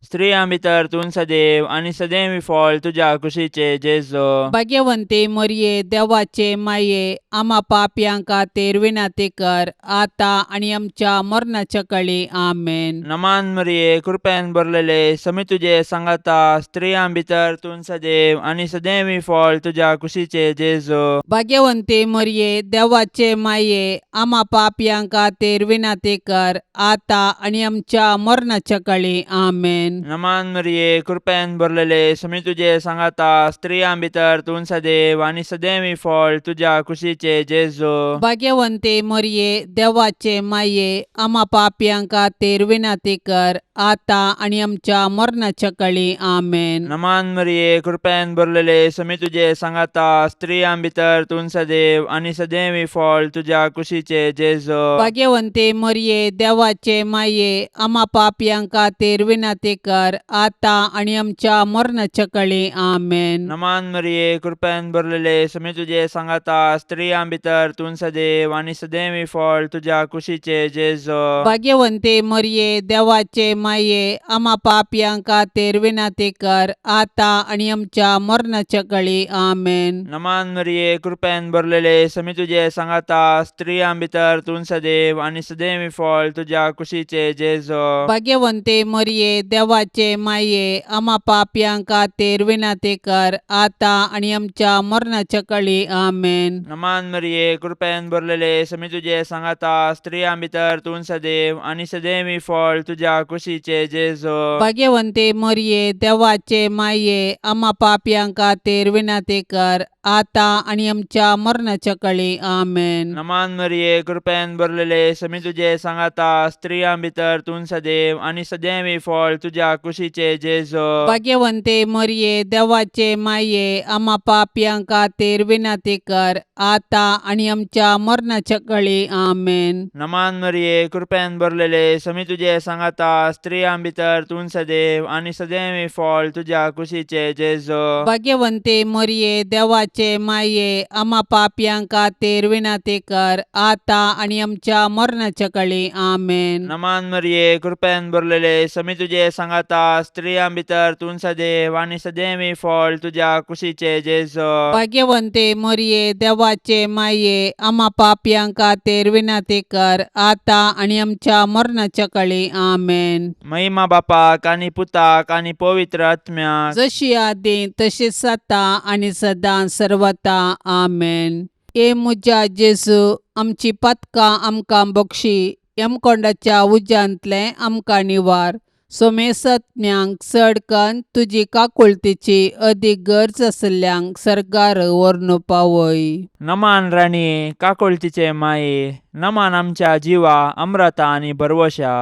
स्त्रियां भितर तूं सदैव आनी सदैव फळ तुज्या कुशीचे जेजो. भाग्यवंती मरिये, देवाचे माये, आमा पापयां खातीर विनंती कर, आतां आनी आमच्या मरणाच्या कळी. आमेन. नमान मरिये, कृपेन भरलेले, समी तुजे सांगाता, स्त्रियां भितर तूं सदैव आनी सदैव फळ तुज्या कुशीचे जेजो. भाग्यवंती मरिये, देवाचे माये, आमा पापयां खातीर विनंती कर, आतां आनी आमच्या मरणाच्या कळी. आमेन. नमान मरिये, कृपेन भरलेले, समी तुजे सांगाता, स्त्रियां भितर तूं सदैव आनी सदैव फळ तुज्या कुशीचे जेजो. भाग्यवंती मरिये, देवाचे माये, आमा पापयां खातीर विनंती कर, आतां आनी आमच्या मरणाच्या कळी. आमेन. नमान मरिये, कृपेन भरलेले, समी तुजे सांगाता, स्त्रियां भितर तूं सदैव आनी सदैव फळ तुज्या कुशीचे जेजो. भाग्यवंती मरिये, देवाचे माये, आमा पापयां खातीर विनंती कर, आतां आनी आमच्या मरणाच्या कळी. आमेन. नमान मरिये, कृपेन भरलेले, समी तुजे सांगाता, स्त्रियां भितर तूं सदैव आनी सदैव फळ तुज्या कुशीचे जेजो. भाग्यवंती मरिये, देवाचे माये, आमा पापयां खातीर विनंती कर, आतां आनी आमच्या मरणाच्या कळी. आमेन. नमान मरिये, कृपेन भरलेले, समी तुजे सांगाता, स्त्रियां भितर तूं सदैव आनी सदैव फळ तुज्या कुशीचे जेजो. भाग्यवंती मरिये, देवाचे माये, आमा पापयां खातीर विनंती कर, आतां आनी आमच्या मरणाच्या कळी. आमेन. नमान मरिये, कृपेन भरलेले, समी तुजे सांगाता, स्त्रियां भितर तूं सदैव आनी सदैव फळ तुज्या कुशीचे जेजो. भाग्यवंती मरिये, देवाचे माये, आमा पापयां खातीर विनंती कर, आतां आनी आमच्या मरणाच्या कळी. आमेन. नमान मरिये, कृपेन भरलेले, समी तुजे सांगाता, स्त्रियां भितर तूं सदैव आनी सदैव फळ तुज्या कुशीचे जेजो. भाग्यवंती मरिये, देवाचे माये, आमा पापयां खातीर विनंती कर, आतां आनी आमच्या मरणाच्या कळी. आमेन. नमान मरिये, कृपेन भरलेले, समी तुजे सांगाता, स्त्रियां भितर तूं सदैव आनी सदैव फळ तुज्या कुशीचे जेजो. भाग्यवंती मरिये, देवाचे माये, आमा पापयां खातीर विनंती कर, आतां आनी आमच्या मरणाच्या कळी. आमेन. नमान मरिये, कृपेन भरलेले, समी तुजे सांगाता, स्त्रियां भितर तूं सदैव आनी सदैव फळ तुज्या कुशीचे जेजो. भाग्यवंती मरिये, देवाचे माये, आमा पापयां खातीर विनंती कर, आतां आनी आमच्या मरणाच्या कळी. आमेन. महिमा बापाक आनी पुताक आनी पवित्र आत्म्याक, जशी आदी तशीच आतां आनी सदां सर्वता. आमेन. ए म्हज्या जेजू, आमची पातकां आमकां बक्षी, यमकोंडाच्या उज्यांतलें आमकां निवार, सोमेसत्म्यांक चड कन्न तुजी काकुळतीची अदीक गरज आशिल्ल्यांक सर्गार व्हरून पावय. नमान राणये, काकुळतीचे माये, नमान आमच्या जिवा अमृता आनी भरवशा,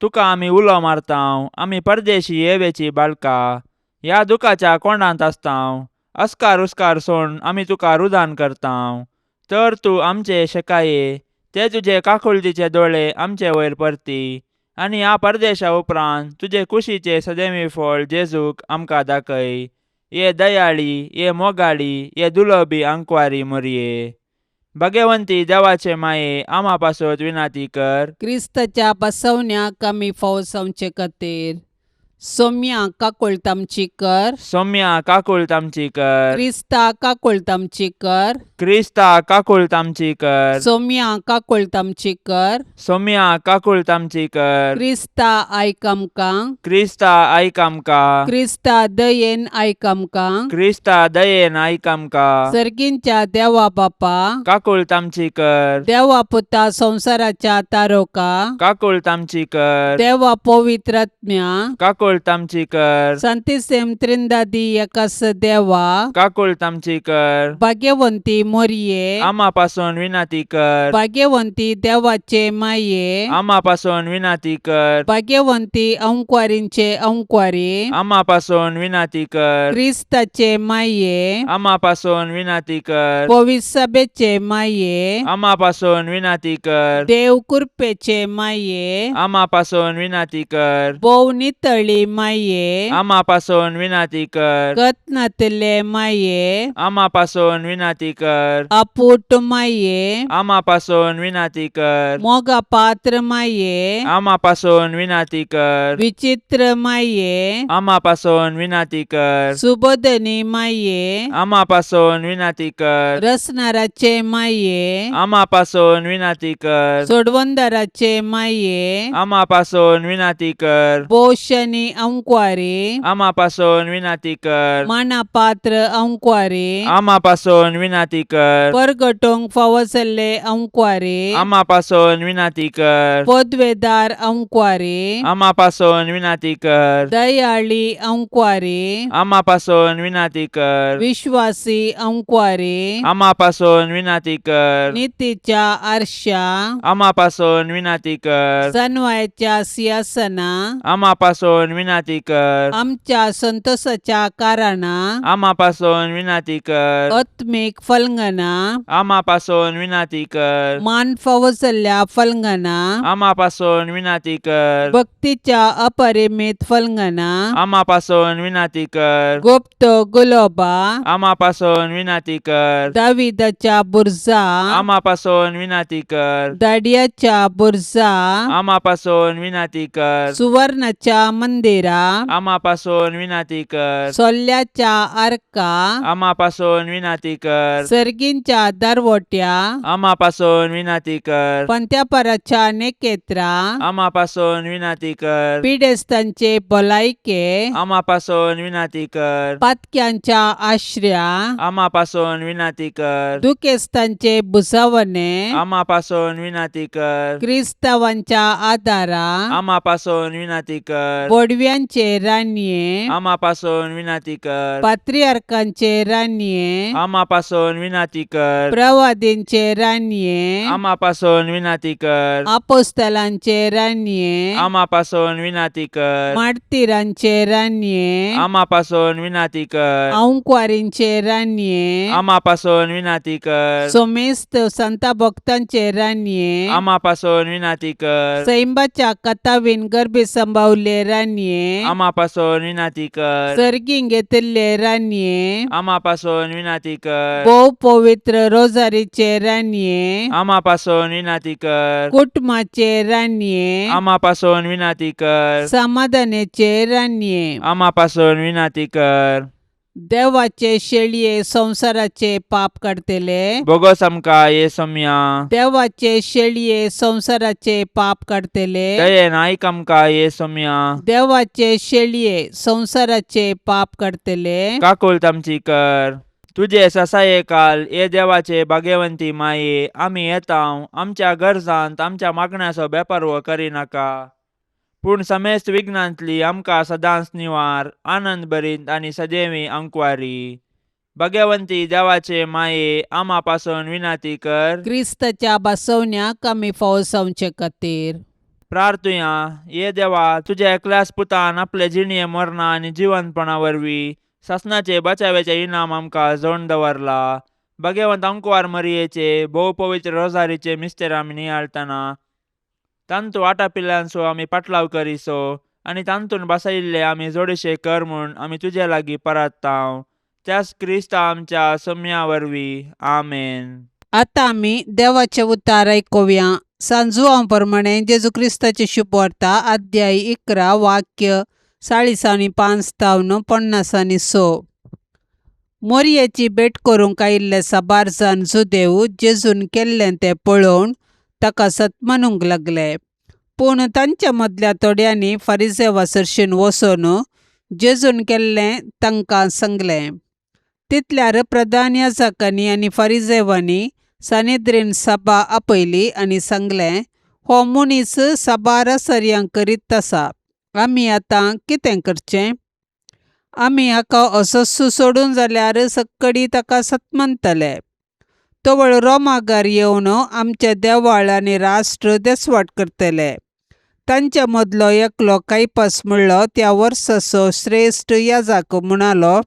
तुका आमी उलो मारतांव, आमी परदेशी येवेची बाळका, ह्या दुखाच्या कोंडांत आसतांव, अस्कार उस्कार सोड आमी तुका रुदान करतांव, तर तूं आमचे शेकाये ते तुजे काकुळतीचे दोळे आमचे वयर परती आनी ह्या परदेशा उपरांत तुजे कुशीचे सदैवी फळ जेजूक आमकां दाखय. ये दयाळी, ये मोगाळी, ये दुलबी आंकवारी मोरये, भगवंती देवाचे माये, आमा पासत विनाती कर. क्रिस्ताच्या बसवण्याक आमी फाव जावचे खातीर. सोम्या काकुळट आमची कर. सोम्या काकुळट आमची कर. क्रिस्ता काकुळट आमची कर. क्रिस्ता काकुळट आमची कर. सोम्या काकुळट आमची कर. सोम्या काकुळट आमची कर. क्रिस्ता आयक आमकां. क्रिस्ता आयक आमकां. क्रिस्ता दयेन आयक आमकां. क्रिस्ता दयेन आयक आमकां. सर्गींच्या देवा बापा, काकुळट आमची कर. देवा पुता संवसाराच्या तारोका, काकुळट आमची कर. देवा पवित्रात्म्या, काकुळट आमची कर. संतिसेम त्रिंदादी एकास देवा, काकुळट आमची कर. भाग्यवंती मोरये, आमा पासून विनंती कर. भाग्यवंती देवाचे माये, आमा पासून विनंती कर. भाग्यवंती अंकवारींचे अंकवारी, आमा पासून विनंती कर. क्रिस्ताचे माये, आमा पासून विनंती कर. पविसभेचे माये, आमा पासून विनंती कर. देव कृपेचे माये, आमा पासून विनंती कर. भोव नितळी माये, आमा पासून विनंती कर. गत नातिल्ले माये, आमा पासून विनंती कर. आपूट माये, आमा पासून विनंती कर. मोगा पात्र माये, आमा पासून विनंती कर. विचित्र माये, आमा पासून विनंती कर. सुबोधनी माये, आमा पासून विनंती कर. रसनाराचे माये, आमा पासून विनंती कर. सोडवंदाराचे माये, आमा पासून विनंती कर. पोशनी अंकवारी, आमा पासून विनंती कर. माना पात्र अंकवारी, आमा पासून विनंती कर. परगटोंक फावो जाल्ले अंकवारी, आमा पासून विनंती कर. पदवेदार अंकवारी, आमा पासून विनंती कर. दयाळी अंकवारी, आमा पासून विनंती कर. विश्वासी अंकवारी, आमा पासून विनंती कर. नितीच्या आरशा, आमा पासून विनंती कर. सनवायच्या सिंहासना, आमा पासून विनंती कर. आमच्या संतोषाच्या कारणा, आमा पासून विनंती कर. आत्मीक फलंगना, आमा पासून विनंती कर. मान फावो जाल्ल्या फलंगना, आमा पासून विनंती कर. भक्तीच्या अपरिमित फलंगना, आमा पासून विनंती कर. गुप्त गुलोबा, आमा पासून विनंती कर. दाविदाच्या बुरजा, आमा पासून विनंती कर. दाडियाच्या बुरजा, आमा पासून विनंती कर. सुवर्णाच्या मंदिरा, आमा पासून विनंती कर. सोल्ल्याच्या आर्का, आमा पासून विनंती कर. सर्गींच्या दरवट्या, आमा पासून विनंती कर. पंत्यापराच्या नेकेत्रा, आमा पासून विनंती कर. पिडेस्तांचे भलायके, आमा पासून विनंती कर. पातक्यांच्या आश्र्या, आमा पासून विनंती कर. दुखेस्तांचे भुजावणे, आमा पासून विनंती कर. क्रिस्तावांच्या आदारा, आमा पासून विनंती कर. बोडव्यांचे रानये, आमा पासून विनंती कर. पात्रियार्कांचे रानये, आमा पासून विनंती कर. प्रवादींचे रानये, आमा पासून विनंती कर. आपोस्तलांचे रानये, आमा पासून विनंती कर. मार्तिरांचे रानये, आमा पासून विनंती कर. अंकवारींचे रानये, आमा पासून विनंती कर. सोमेस्त संता भक्तांचे रानये, आमा पासून विनंती कर. सैंबाच्या कथावीन गर्भी संभावले रानये, आमा पासून विनंती कर. सर्गीं घेतिल्ले रानये, आमा पासून विनंती कर. भोव पवित्र रोजारीचे रानये, आमा पासून विनंती कर. कुटुंबाचे रानये, आमा पासून विनंती कर. समाधानाचे रानये, आमा पासून विनंती कर. देवाचे शेळये संवसाराचे पाप काडतले, बोगस आमकां ये सोम्या. देवाचे शेळये संवसाराचे पाप काडतले, दयेन आयक आमकां ये सोम्या. देवाचे शेळये संवसाराचे पाप काडतले, काकुळट आमची कर. तुजे ससाये काल ये देवाचे भाग्यवंती माये, आमी येता आमच्या गरजांत आमच्या मागण्याचो बेपर्व करिनाका, पूण समेस्त विघ्नांतली आमकां सदांच निवार, आनंद भरीत आनी सदैवी अंकवारी. भाग्यवंती देवाचे माये, आमा पासून विनंती कर. क्रिस्ताच्या बसवण्याक आमी फावो जावचे खातीर. प्रार्थुया. ये देवा, तुज्या एकल्याच पुतान आपले जिणये मरणा आनी जिवंतपणा वरवीं सासणाचे बचाव्याचे इनाम आमकां जोडून दवरला. भाग्यवंत अंकवार मरियेचे भोव पवित्र रोजारीचे मिस्तेर आमी नियाळतना तांतू आटापिल्ल्यांचो आमी पाटलाव करिसो आनी तांतून बसयिल्ले आमी जोडीशे कर म्हूण आमी तुजे लागीं परत्तांव, त्याच क्रिस्ता आमच्या सम्या वरवीं. आमेन. आतां आमी देवाचें उतार आयकुया. सांजुआं प्रमाणे जेजू क्रिस्ताची शुभवार्ता, अध्याय 11, वाक्य चाळीसांनी पांच तावन पन्नासांनी स. मोरयेची भेट करूंक आयिल्ले साबार जाण जुदेव जेजून केल्लें तें पळोवन ताका सतमानूंक लागले. पूण तांच्या मदल्या थोड्यांनी फारिजेवा सरशीन वचून जेजून केल्लें तांकां सांगलें. तितल्यार प्रधान याजकांनी आनी फारिजेवांनी सानेद्रीन सभा आपयली आनी सांगलें, हो मनीस साबार आसर्यां करीत आसा. आमी आतां कितें करचें? आमी हाका असोच सोडून जाल्यार सक्कडी ताका सतमनतले. तवळ रोमागार येवन आमचे देवाळ आनी राष्ट्र देसवाट करतले. तांचे मदलो एकलो कायपास म्हणलो त्या वर्साचो श्रेश्ठ याजक म्हणालो,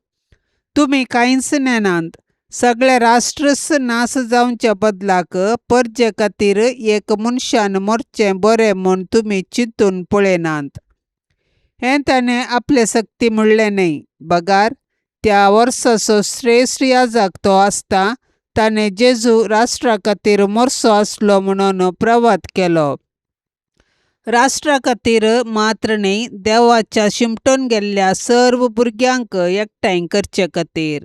तुमी कांयच नेनात. सगळे राष्ट्रच नास जावच्या बदलाक परजे खातीर एक मनशान मरचें बरें म्हूण तुमी चिंतून पळयनात. हें ताणें आपले सक्ती म्हणलें न्हय, बगार त्या वर्साचो श्रेश्ठ याजक तो आसता ताणें जेजू राष्ट्रा खातीर मरचो आसलो म्हणून प्रवाद केलो. राष्ट्रा खातीर मात्र न्हय, देवाच्या शिमटून गेल्ल्या सर्व भुरग्यांक एकठांय करचे खातीर.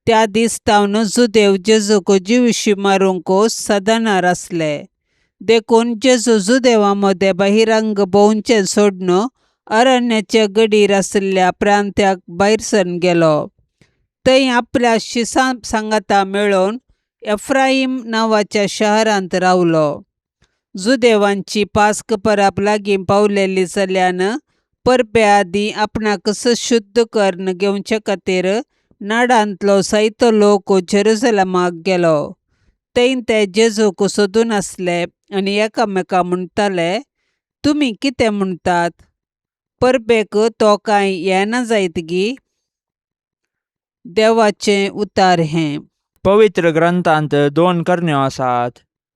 त्या दीस तावन जुदेव जेजूक जिविशी मारूंक सदनार आसले. देखून जेजू जुदेवा मदें बहिरंग भोंवचें सोडून अरण्याचे गडीर आशिल्ल्या प्रांत्याक भायर सरून गेलो. थंय आपल्या शिसां सांगाता मेळोवन एफ्राईम नांवाच्या शहरांत रावलो. जुदेवांची पास्क परब लागीं पावलेली जाल्ल्यान परबे आदीं आपणाकच शुद्ध करून घेवचे खातीर नाडांतलो जायतो लोक जेरुजलमाक गेलो. थंय ते जेजूक सोदून आसले आनी एकामेका म्हणटाले, तुमी कितें म्हणटात? परबेक तो कांय येना जायत गी? देवाचें उतार हें. पवित्र ग्रंथांत दोन करण्यो आसात.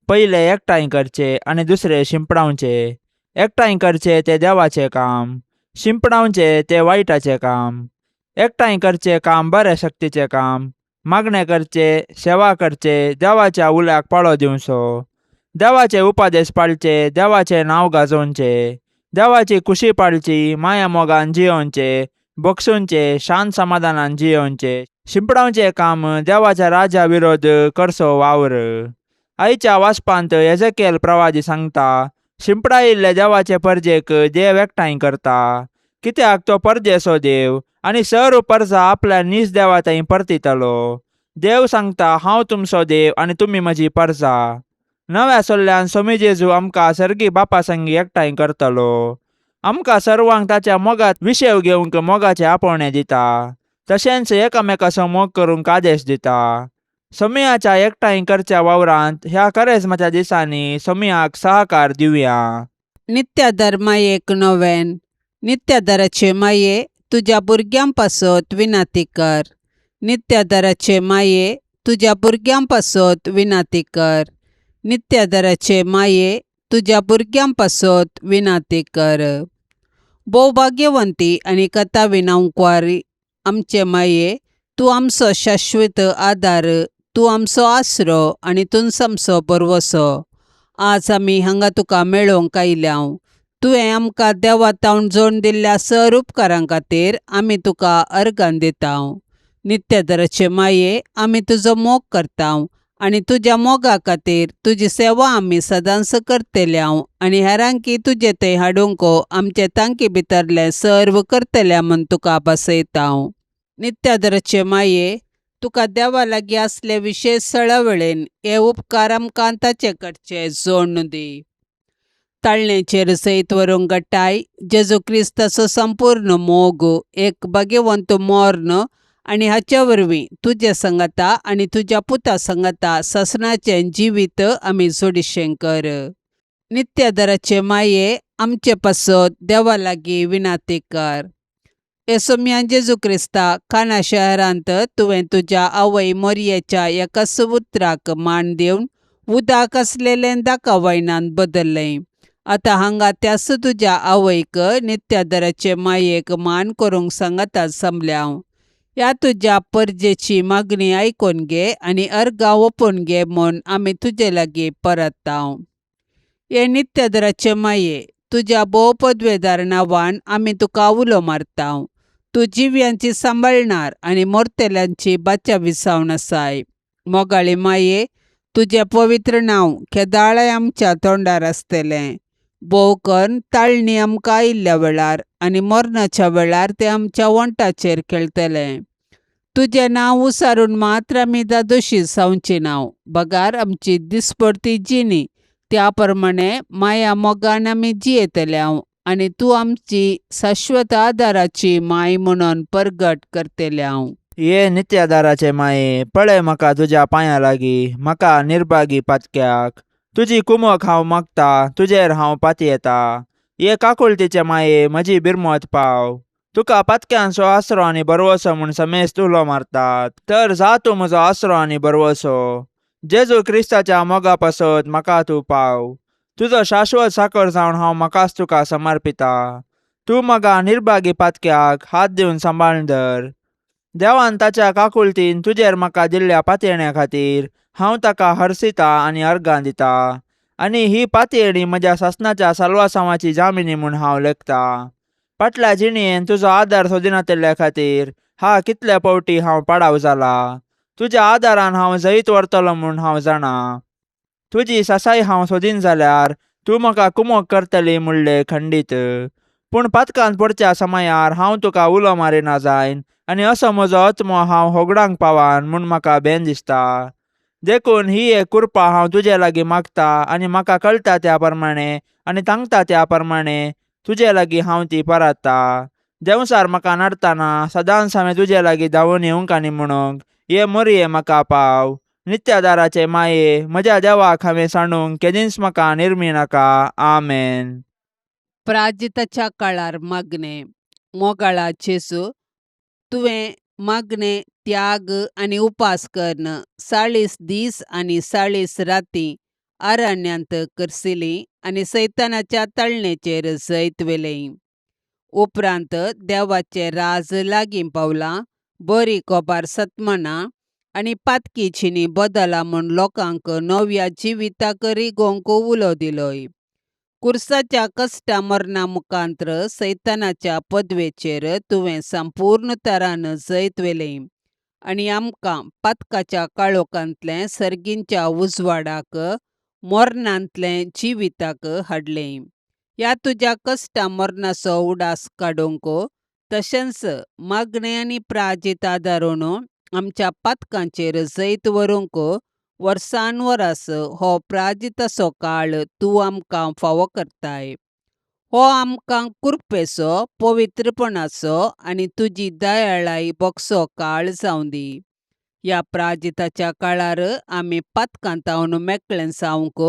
पयले एकठांय करचे आनी दुसरे शिंपडावचे. एकठांय करचे ते देवाचें काम, शिंपडावचे ते वायटाचें काम. एकठांय करचें काम बऱ्या शक्तीचें काम, मागणें करचें, सेवा करचे, देवाच्या उल्याक पाळो दिवचो, देवाचे उपादेश पाळचे, देवाचें नांव गाजोवचें, देवाची खुशी पाळची, माया मोगान जियोवचें, बक्षूंचे, शांत समाधानान जियोवचें. शिंपडावचें काम देवाच्या राजा विरोध करचो वावर. आयच्या वाचपांत एजेकेल प्रवादी सांगता, शिंपडायिल्ले देवाचे परजेक देव एकठांय करता, कित्याक तो परजेचो देव आनी सर्व परजा आपल्या नीज देवा थंय परतितलो. देव सांगता, हांव तुमचो देव आनी तुमी म्हजी परजा. नव्या सोल्ल्यान सोमी जेजू आमकां सर्गी बापा संगी एकठांय करतलो. आमकां सर्वांक ताच्या मोगात विशेव घेवंक मोगाचे आपोवणें दिता, तशेंच एकामेकाचो मोग करूंक आदेश दिता. सोमयाच्या एकठांय करच्या वावरांत ह्या करेजमाच्या दिसांनी सोमयाक सहकार दिवया. नित्यादर मायेक नोवेन. नित्यादराचे माये, तुज्या भुरग्यां पासत विनाती कर. नित्यादराचे माये, तुज्या भुरग्यां पासत विनाती कर. नित्यादराचे माये, तुज्या भुरग्यां पासत विनाती कर. भोव भाग्यवंती आनी कथा विनांकवारी आमचे माये, तूं आमचो शाश्वत आदार, तूं आमचो आसरो आनी तूंच आमचो भरवंसो. आज आमी हांगा तुका मेळोवंक आयल्याव. तुवें आमकां देवा तावन जोडून दिल्ल्या सर उपकारां खातीर आमी तुका अर्गां दिता. नित्यदराचे माये, आमी तुजो मोग करता आनी तुज्या मोगा खातीर तुजी सेवा आमी सदांच करतल्या आनी हेरांकी तुजे थंय हाडूंक आमचे तांकी भितरलें सर्व करतल्या म्हूण तुका बसयता. नित्यादराचे माये, तुका देवा लागीं आसले विशेश सळावळेन हे उपकार आमकां ताचे कडचे जोडून दी. ताळणेचेर सयत व्हरूंक गटाय जेजू क्रिस्ताचो संपूर्ण मोग, एक भाग्यवंत मर्ण आनी हाचे वरवीं तुजे संगता आनी तुज्या पुता संगता ससनाचें जिवीत आमी जोडिशें कर. नित्यादराचे माये, आमचे पासत देवा लागीं विनाती कर. येसोम्या जेजू क्रिस्ता, काना शहरांत तुवें तुज्या आवय मोरयेच्या एकाच उतराक मान दिवन उदक आसलेलें दाका वायनांत बदल्लें. आतां हांगा त्याच तुज्या आवयक नित्यादराचे मायेक मान करूंक सांगाता जमल्या. ह्या तुज्या परजेची मागणी आयकून घे आनी अर्गां ओपून घे म्हूण आमी तुजे लागीं परतता. हे नित्यादराचे माये, तुज्या भोव पदवेदार नांवान आमी तुका उलो मारता. तूं जिव्यांची सांबाळणार आनी मोरतेल्यांची बाच्या विसावन आसाय. मोगाळी माये, तुजें पवित्र नांव केदाळाय आमच्या तोंडार आसतलें. भोव करून ताळणी आमकां आयिल्ल्या वेळार आनी मरणाच्या वेळार तें आमच्या वंठाचेर खेळटलें. तुजें नांव उसारून मात्र आमी दादोशी जावची नांव, बगार आमची दिसपडती जिणी त्या प्रमाणे माया मोगान आमी जियेतले हांव आनी तूं आमची शाश्वत आदाराची माय म्हणून परगट करतले हांव. ये नित्यादाराचे माये, पळय म्हाका तुज्या पांयां लागीं, म्हाका निर्भागी पातक्याक. तुजी कुमक हांव मागता, तुजेर हांव पातयेता. ये काकुळतीचे माये, म्हजी बिरमत पाव. तुका पातक्यांचो आसरो आनी बरवसो म्हूण समेस्त उलो मारतात, तर जा तूं म्हजो आसरो आनी बरवसो. जेजू क्रिस्ताच्या मोगा पासत म्हाका तूं पाव. तुजो शाश्वत साकर जावन हांव म्हाकाच तुका समर्पिता. तूं म्हाका निर्भागी पातक्याक हात दिवन सांबाळून धर. देवान ताच्या काकुळतीन तुजेर म्हाका दिल्ल्या पातयेण्या खातीर हांव ताका हरसिता आनी अर्गां दिता, आनी ही पातयेणी म्हज्या सासणाच्या साल्वासांवाची जामिनी म्हूण हांव लेखता. फाटल्या जिणेन तुजो आदार सोदिनातिल्ल्या खातीर हा कितले फावटी हांव पाडाव जाला. तुज्या आदारान हांव जैत व्हरतलो म्हूण हांव जाणा. तुजी सासाय हांव सोदीन जाल्यार तूं म्हाका कुमक करतली म्हणलें खंडीत. पूण पातकान पडच्या समयार हांव तुका उलो मारिना जायन आनी असो म्हजो आत्मो हांव होगडांक पावान म्हूण म्हाका बेन दिसता. देखून ही एक कृपा हांव तुजे लागीं मागता आनी म्हाका कळटा त्या प्रमाणे आनी सांगता त्या प्रमाणे तुजे लागीं हांव ती पराता. देंवसार म्हाका नाडतना सदांच हांवें तुजे लागीं धांवून येवंक आनी म्हणूंक ये मोरये म्हाका पाव. नित्यादाराचे माये, म्हज्या देवाक हांवें सांडूंक केदींच म्हाका निर्मी नाका. आमेन. प्राजिताच्या काळार मागणें. मोगाळा जेजू, तुवें मागणें, त्याग आनी उपास करून 40 दीस आनी 40 राती अरण्यांत करसिली आनी सैतानाच्या तळणेचेर जैत व्हेलें. उपरांत देवाचें राज लागीं पावलां, बरी कोबार सतमना आनी पातकी जिणी बदला म्हूण लोकांक नव्या जिविताक रिगोवंक उलो दिलोय. कुर्साच्या कश्टा मरणा मुखांत्र सैतानाच्या पदवेचेर तुवें संपूर्ण तरान जैत व्हेलें आनी आमकां पातकाच्या काळोखांतलें सर्गींच्या उजवाडाक, मरणांतलें जिविताक हाडलें. ह्या तुज्या कश्टा मरणाचो उडास काडूंक तशेंच मागणें आनी प्राजीत आदारून आमच्या पातकांचेर जैत व्हरूंक वर्सान वरास हो प्राजिताचो काळ तूं आमकां फावो करताय. हो आमकां कृपेचो, पवित्रपणाचो आनी तुजी दयाळाय भोगसो काळ जावं दी. ह्या प्राजिताच्या काळार आमी पातकांतावन मेकळें जावंक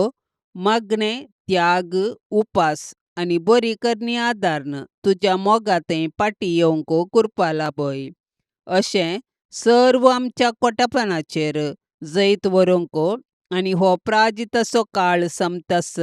मागणें, त्याग, उपास आनी बरी करणी आदारून तुज्या मोगांत फाटीं येवंक कृपा लाभय. अशें सर्व आमच्या कोटापणाचेर जैत व्हरूंक आनी हो प्राजिताचो काळ सोंपतास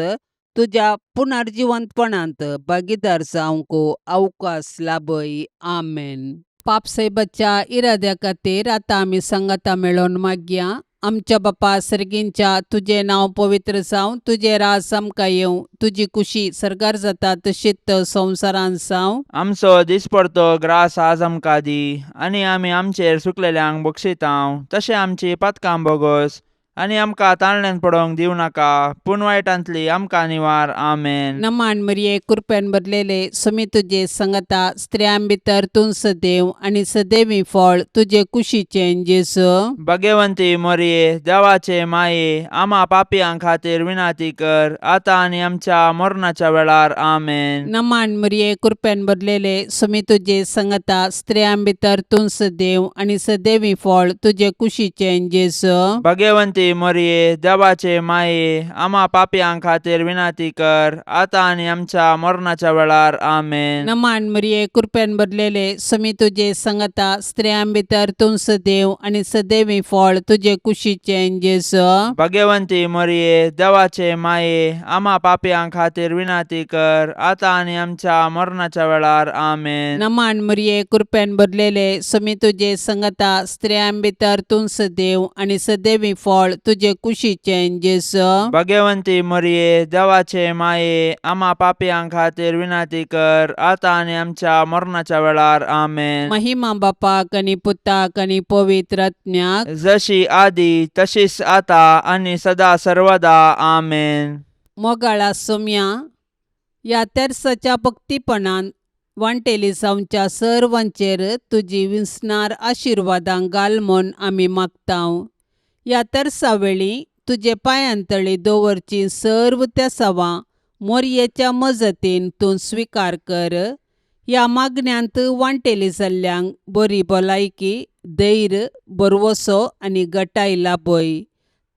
तुज्या पुनर्जिवंतपणांत भागीदार जावंक अवकाश लाभय. आमेन. पापसाहेबाच्या इराद्या खातीर आतां आमी सांगाता मेळोवन मागया. आमच्या बापा सर्गींच्या, तुजें नांव पवित्र जावं, तुजें राज आमकां येवं, तुजी कुशी सर्गार जाता तशीच संवसारांत जावं. आमचो दिसपडतो ग्रास आज आमकां दी, आनी आमी आमचेर सुकलेल्यांक बक्षितांव तशें आमची पातकां बोगोस, आनी आमकां ताळण्यान पडोवंक दिवं नाका, पूण वायटांतली आमकां निवार. आमेन. नमान मरिये, कृपेन भरलेले, सुमी तुजे संगता, स्त्रियां भितर तूं सदैव आनी सदैवी फळ तुजे कुशीचें जेजू. भगवंती मोरये, देवाचे माये, आमा पापयां खातीर विनाती कर, आतां आनी आमच्या मरणाच्या वेळार. आमेन. नमान मरिये, कृपेन भरलेले, सुमी तुजे संगता, स्त्रियां भितर तूं सदैव आनी सदैवी फळ तुजे कुशीचें जेजू. भगवंती मोरये, देवाचे माये, आमा पापयां खातीर विनाती कर, आतां आनी आमच्या मरणाच्या वेळार. आमेन. नमान मरिये, कृपेन भरलेले, सुमी तुजे संगता, स्त्रियां भितर तूं सदैव आनी सदैवी फळ तुजे कुशीचें जेजू. भगवंती मोरये, देवाचे माये, आमा पापयां खातीर विनाती कर, आतां आनी आमच्या मरणाच्या वेळार. आमेन. नमान मरिये, कृपेन भरलेले, सुमी तुजे संगता, स्त्रियां भितर तूं सदैव आनी सदैवी फळ फळ तुजे कुशीचें जेजू. भगवंती मरिये, देवाचे माये, आमा पापयां खातीर विनंती कर, आतां आनी आमच्या मरणाच्या वेळार. आमेन. महिमा बापाक आनी पुताक आनी पवित्र आत्म्याक. जशी आदी तशीच आता आनी सदा सर्वदा. आमेन. मोगाळा सोम्या, ह्या तेर्साच्या भक्तीपणान वांटेली जावच्या सर्वांचेर तुजी विसणार आशिर्वादां घाल म्हूण आमी मागतांव. ह्या तेर्सा वेळी तुजे पांयांतळी दवरची सर्व तेसावां मोरयेच्या मजतीन तूं स्विकार कर. ह्या मागण्यांत वांटेली जाल्ल्यांक बरी भलायकी, धैर्य, भरवसो आनी गटाय लाभय.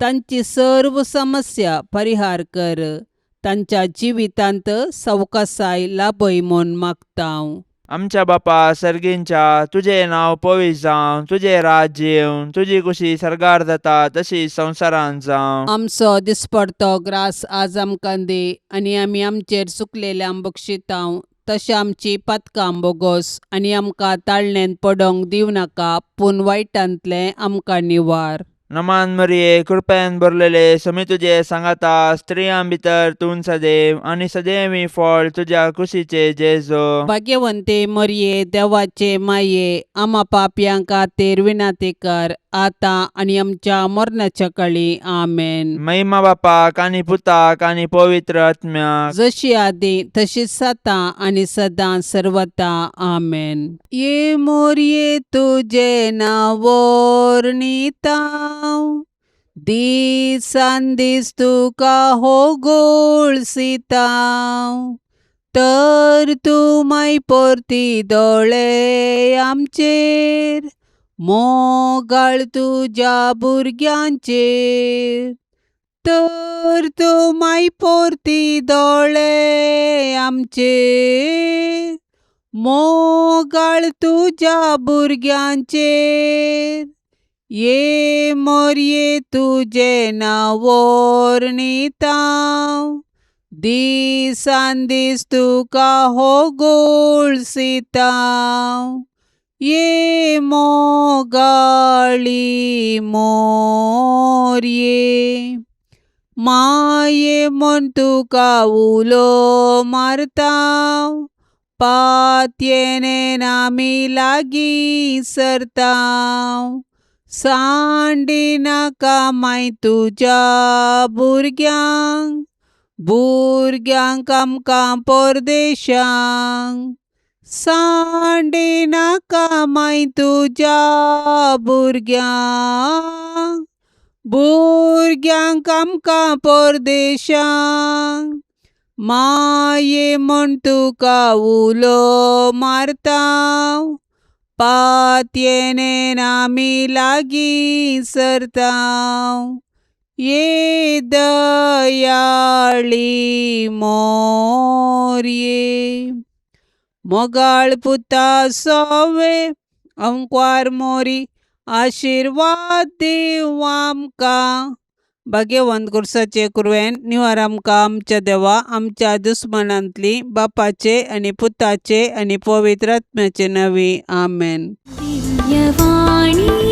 तांची सर्व समस्या परिहार कर. तांच्या जिवितांत सवकासाय लाभय म्हूण मागतांव. आमच्या बापा सर्गींच्या, तुजें नांव पवित्र जावं, तुजें राज्य येवं, तुजी कुशी सर्गार जाता तशी संवसारांत जावं. आमचो दिसपडतो ग्रास आज आमकां दी आनी आमी आमचेर चुकलेल्यांक बक्षितांव तशें आमची पातकां बोगोस आनी आमकां ताळणेंत पडोंक दिवं नाका, पूण वायटांतलें आमकां निवार. नमान मरिये, कृपेन भरलेले, समी तुजे सांगाता, स्त्रियां भितर तूं सदैव आनी सदैवी फळ तुज्या कुशीचे जेजो. भाग्यवंते मरये, देवाचे माये, आमा पापयां खातीर विनंती कर, आतां आनी आमच्या मरणाच्या कळी. आमेन. महिमा बापाक आनी पुताक आनी पवित्र आत्म्याक. जशी आदी तशीच आतां आनी सदां सर्वता. आमेन. ये मोरये, तुजें नांव वर्णितांव, दिसान दीस तुका हो गोळसितांव, तर तूं माय परती दोळे आमचेर, मोगाळ तुज्या भुरग्यांचेर. तर तूं माय परती दोळे आमचेर, मोगाळ तुज्या भुरग्यांचेर. ये मोरये, तुजें नांव वर्णितांव, दिसान दीस तुका हो गोळसितांव. ये मोगाळी मोरये, माये म्हूण तुका उलो मारतांव, पातयेन आमी लागीं सरतांव. सांडिनाका माय तुज्या भुरग्यांक, भुरग्यांक आमकां परदेशांक. सांडिनाका माय तुज्या भुरग्यांक, भुरग्यांक आमकां परदेशांक. माये म्हूण तुका उलो मारतांव, पातयेन आमी लागीं सरतांव. ये दयाळी मोरये. मोगाळ पुता सोवे अंकवार मोरी, आशिर्वाद दिवं आमकां. भाग्यवंत कुर्साचे कुरवेन निवार आमकां आमच्या देवा आमच्या दुस्मनांतली, बापाचे आनी पुताचे आनी पवित्र आत्म्याचे नवी. आमेन. दिव्यवाणी.